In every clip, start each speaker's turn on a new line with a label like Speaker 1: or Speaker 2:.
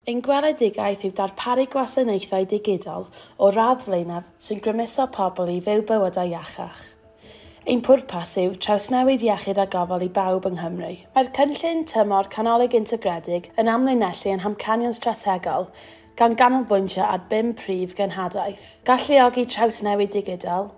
Speaker 1: Ein gweledigaeth yw darparu gwasanaethau digidol o'r radd flaenaf sy'n grymuso pobl i fyw bywydau iachach. Ein pwrpas yw trawsnewid iechyd a gofal i bawb yng Nghymru. Mae'r cynllun tymor canolig integredig yn amlinellu ein hamcanion strategol gan ganolbwyntio ar bum prif genhadaeth: galluogi trawsnewid digidol,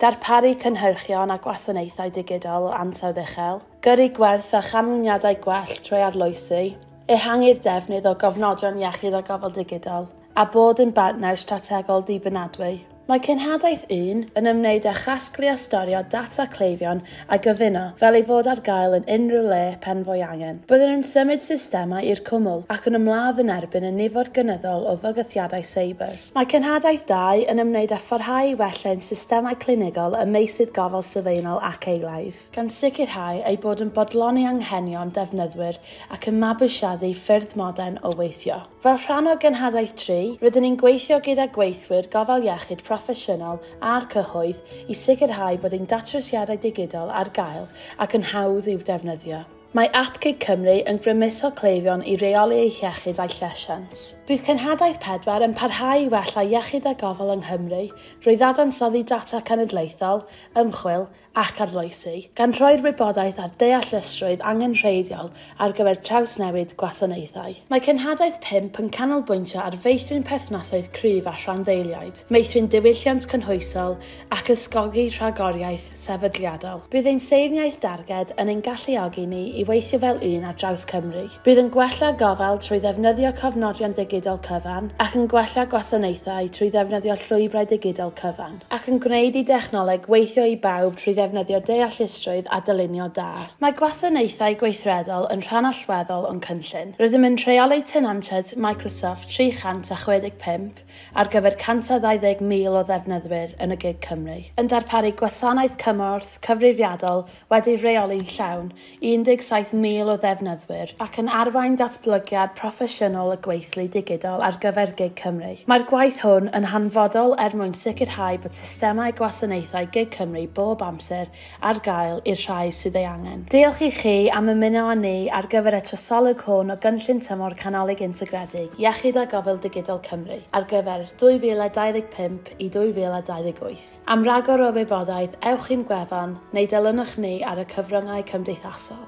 Speaker 1: darparu cynhyrchion a gwasanaethau digidol o ansawdd uchel, gyrru gwerth a chanlyniadau gwell trwy arloesi, ehangu'r defnydd o gofnodion iechyd a gofal digidol, a bod yn bartner strategol dibynadwy. Mae cenhadaeth 1 yn ymwneud â chasglu a storio data cleifion a gyfuno fel ei fod ar gael yn unrhyw le pen fo'i angen. Byddwn yn symud systemau i'r cwmwl ac yn ymladd yn erbyn y nifer gynyddol o fygythiadau seiber. Mae cenhadaeth 2 yn ymwneud â pharhau i wella ein systemau clinigol ym meysydd gofal sylfaenol ac eilaidd, gan sicrhau eu bod yn bodloni anghenion defnyddwyr ac yn mabwysiadu ffyrdd modern o weithio. Fel rhan o genhadaeth 3, rydyn ni'n gweithio gyda gweithwyr gofal iechyd proffesiynol a'r cyhoedd i sicrhau bod ein datrysiadau digidol ar gael ac yn hawdd i'w defnyddio. Mae App GIG Cymru yn grymuso cleifion i reoli eu hiechyd a'u llesiant. Bydd cenhadaeth 4 yn parhau i wella iechyd a gofal yng Nghymru drwy ddadansoddi data cenedlaethol, ymchwil ac arloesi, gan rhoi'r wybodaeth a'r deallusrwydd angenrheidiol ar gyfer trawsnewid gwasanaethau. Mae cenhadaeth 5 yn canolbwyntio ar feithrin perthnasoedd cryf â rhanddeiliaid, meithrin diwylliant cynhwysol ac ysgogi rhagoriaeth sefydliadol. Bydd ein seiliaeth darged yn ein galluogi ni i weithio fel un ar draws Cymru. Bydd yn gwella gofal trwy ddefnyddio cofnodion digidol cyfan ac yn gwella gwasanaethau trwy ddefnyddio llwybrau digidol cyfan, ac yn gwneud i dechnoleg weithio i bawb trwy ddefnyddio deallusrwydd a dylunio da. Mae gwasanaethau gweithredol yn rhan allweddol o'n cynllun. Rydym yn rheoli tenantiaid Microsoft 365 ar gyfer 120,000 o ddefnyddwyr yn y GIG Cymru, yn darparu gwasanaeth cymorth cyfrifiadol wedi rheoli'n llawn i 17,000 o ddefnyddwyr ac yn arwain datblygiad proffesiynol y gweithlu digidol ar gyfer GIG Cymru. Mae'r gwaith hwn yn hanfodol er mwyn sicrhau bod systemau gwasanaethau GIG Cymru bob amser ar gael i'r rhai sydd ei angen. Diolch i chi am ymuno â ni ar gyfer y trosolwg hwn o gynllun tymor canolig integredig Iechyd a Gofal Digidol Cymru ar gyfer 2025 i 2028. Am ragor o wybodaeth, ewch i'n gwefan neu dilynwch ni ar y cyfryngau cymdeithasol.